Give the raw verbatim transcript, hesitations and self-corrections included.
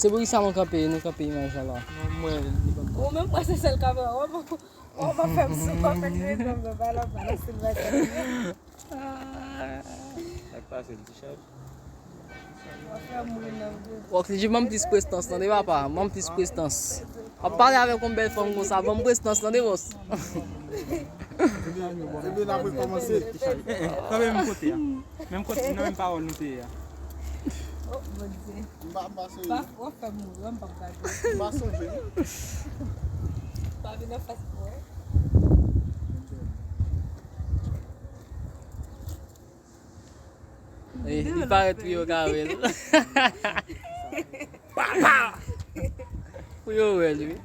Se pou kisa nou kanpe, nou kanpe imaj la la? Ou menm mwen se sèl kamera. Ou pa fè m sou pa fè m gri non, men pa la pa la silvèsè. Sa k pase l ti chaj? Oxygène, ban m plis prestans tande papa, ban m plis prestans. W ap pale avèk yon bèl fanm konsa, ban m prestans tande bòs. Ebyen n ap rekòmanse. Nan menm kote a. Menm kote, nan menm pawòl nou te ye a. Oh Bondye. M pa m pa sonje. Pa w fè m mouri, m p ap gade. M pa sonje. Pa vin anfas mwen. Li parèt pou yo ka wè l. Papa! Pou yo wè l wi.